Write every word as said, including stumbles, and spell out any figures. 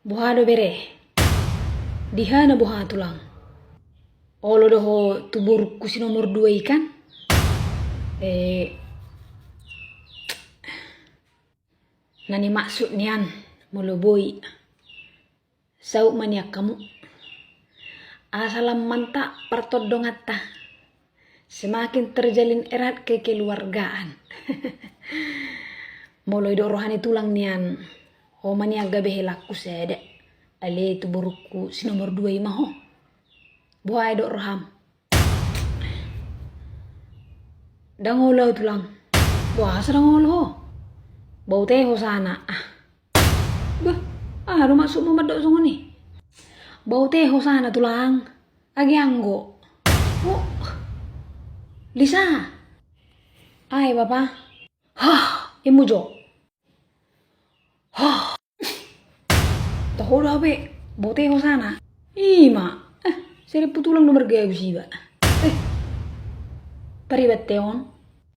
Boha do bere? Di aha na boha tulang? Olo do ho tu borungku si nomor dua i kan? Eh, na nimaksud nian molo boi. Saut ma nian hamu. Asa lam mantap partondonganta. Semakin terjalin erat kekeluargaan. Molo didok roha ni tulang nian, ho ma nian gabe helangku sada. Alai tu borungku si nomor dua i ma ho. Boha didok roham? Ndang olo au tulang. Boasa ndang olo ho? Baoa ate hosana. Ah. Bah, aha do maksudmu mandok songon i? Baoa ate hosana tulang. Age anggo. Oh. Lisa. Ai bapa. Hah, imu jo. Hah. Toho do hape, baoa ate hosana. Ima. Eh, sere pu tulang do margabus iba. Eh. Pariban ate on.